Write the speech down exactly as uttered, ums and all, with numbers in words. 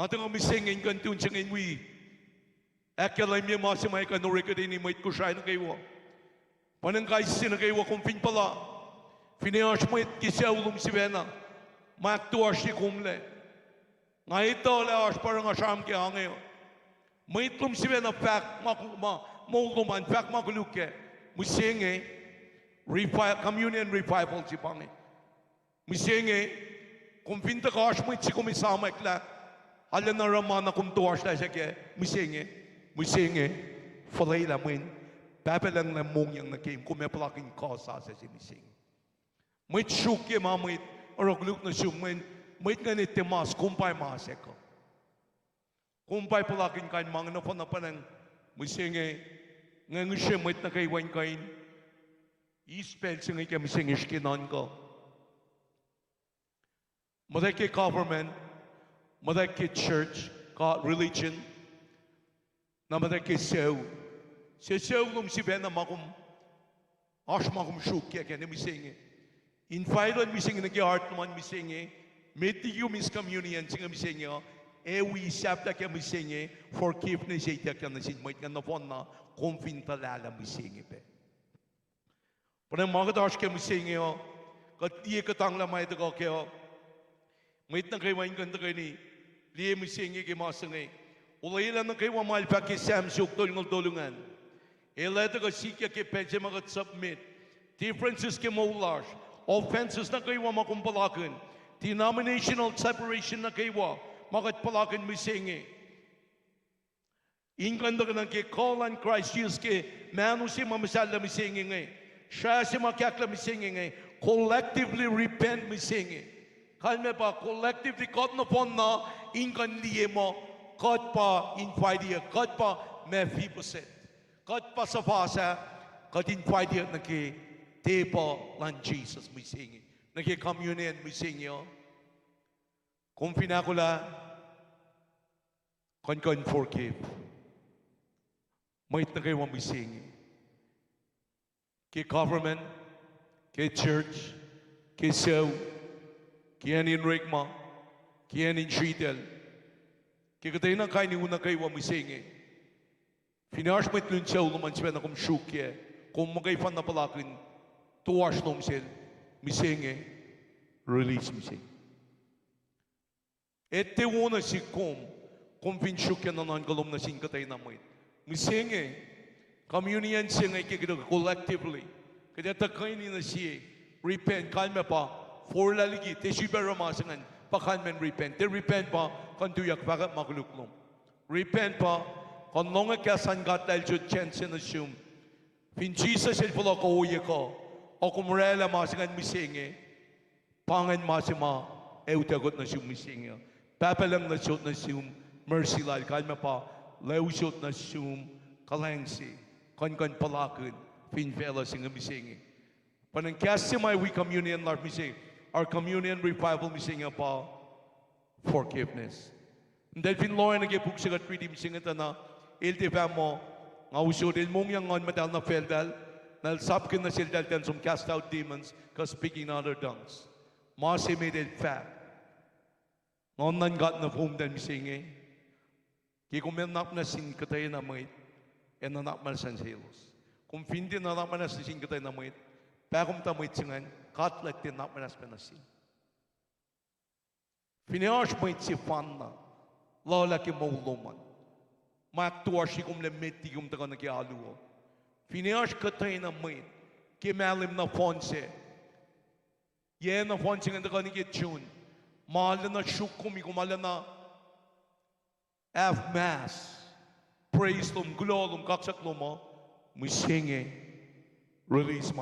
Nga tuhkuh mihsenge in kuh in tune se inge in wi ahkkahlwemye ma se ma kuh in orekeni mwet Kosrae nuh kwewa. Pwacnwacng kais sie nuh kwewa kom fin puhla, finne oasr mwet ke sucu lom sifacna ma ahktoasrye komlac, nga etuh lah oasr pa oruh nga sramsram ke inge uh. Mwet lom sifacna fahk ma, moul lom an fahk ma koluk kac. Mihsenge, revi-, communion revival se pa inge. Mihsenge, kom fin tuhkuh oasr mwet se kom esamwack lah arulacna oruh ma na kom toasrlah se kac, mihsenge, mihsenge, fuhlwelah mweyen Pahpah Lucng El ac mongyang nuh ke kom ac puhlakihn kuh sasuc se mihsenge. Mwet sruokyac ma mwet oruh koluk nuh sum, mweyen mwet ingacn etuh mas kom pa ma se kuh. Kom pa puhlakihn kain ma inge nohfohnna. Pwacnwacng mihsenge, nga ngihsre mwet nuh kwewa in kuh in eis pacl se inge ke mihsenge srihke nuhnkuh. Muhtwacwacack ke government, muhtwacwacack ke church, God, religion, na muhtwacwacack ke sucu. Sucu lom sifacna ma kom, oasr ma kom sruokyac kac, mihsenge, invite-an mihsenge nuh ke heart lom an mihsenge, met liki kom eis communion se inge mihsenge uh, ac wi sahflah kac mihsenge, forgiveness ituckyang nuh sin mwet ingacn nohfohnna, kom fin tuhlahlah mihsenge pac. Pwacnwacng ma kuht oasr kac mihsenge uh, kuht liye kuhtanglah ma tuhkuh kac uh. Mwet nuh kwewa in kuh in tuhkweni liye mihsenge ke ma se inge. Olwelah nuh kwewa ma el fahk ke Sam siofok tolngoul tolu ingacn. El ac tuhkuh sikyak ke pacl se ma kuht submit differences ke moul lasr, offenses nuh kwewa ma kom puhlakihn, denominational separation nuh kwewa ma kuht puhlakihn mihsenge, in kuh in tuhkuh nuh ke kuh luhn Kraist Jisus ke mahno se ma muhsahllah mihsenge inge, srah se ma kahklah mihsenge inge, collectively repent mihsenge. Kalmac pa collectively kuht nohfohnna in kuh in liye muh kuht pa inviteyuck, kuht pa Mephibosheth, kuht pa suhfasah, kuht inviteyuck nuh ke tepuh luhn Jisus mihsenge, nuh ke communion mihsenge uh. Kom fin ahkolah, kuh in kuh in forgive mwet nuh kwewa mihsenge, ke government, ke church, ke sucu, ke acn in orekma, ke acn in sritacl, ke kuhtwena kain in u nuh kwewa mihsenge. Finne oasr mwet lun sucu lom an sifacna kom sruokyac, kom muhkwena puhlakihn toasr lom sel, mihsenge, release mihsenge. Etuh wo nuh sihk kom, kom fin sruokyac nuhnuhnkuh lom nuh sin kuhtwena mwet. Mihsenge, communion se inge ke kuht collectively, kuht ac tuhkweni nuh sie, repent, kalmac pa, forlah liki, tiac srihpac oruh ma se ingacn, pa kalmacn repent. Tiac repent pa kuh in tuyak fahkwack ma koluk lom. Repent pa kuh in lohng kahs luhn God lah El sot chance se nuh sum. Fin Jisus El fohlohk ohiyac kuh, ac kom orwaclah ma se ingacn mihsenge, pa ingacn ma se ma ac utuckoht nuh sum mihsenge. Pahpah Lucng, lah sot nuh sum mercy Lal, kalmac pa, lah sot nuh sum kuhlwacng se, kuh in kuh in puhlakihn fin facluh se inge mihsenge. Pwacnwacng kahs se ma wi communion lasr mihsenge, our communion revival mihsenge pa forgiveness. Eltahl fin lohacng nuh ke puk se kuht riti mihsenge tuh na, el tiac fahk muh, nga usot, el mongyang Nguhn Muhtahl nuh facltahl, na el sapkihn nuh seltahl tuh in som cast out demons, kuh speaking in other tongues. Ma se met el fahk, Nguhn luhn God nuh fomtacl mihsenge, ke kom ac nuhnak muhnahs sin kuhtwena mwet, ac nuhnak muhnahs nuh selos. Kom fin tiac nuhnak muhnahs nuh sin kuhtwena mwet, pahkomuhta mwet se ingacn, God El tiac nuhnak muhnahs pac nuh sum. Finne oasr mwet sefanna luhlah ke moul lom an, ma ahktoasrye kom lah met liki kom tuhkuh nuh ke alu uh. Finne oasr kuhtwena mwet ke mahlwem nohfohn se, yac nohfohn se ingacn tuhkuh nuh ke June, ma arulacna sruok kom, kom arulacna half mast, praise lom, kuloh lom, kaksak lom uh, mihsenge, release ma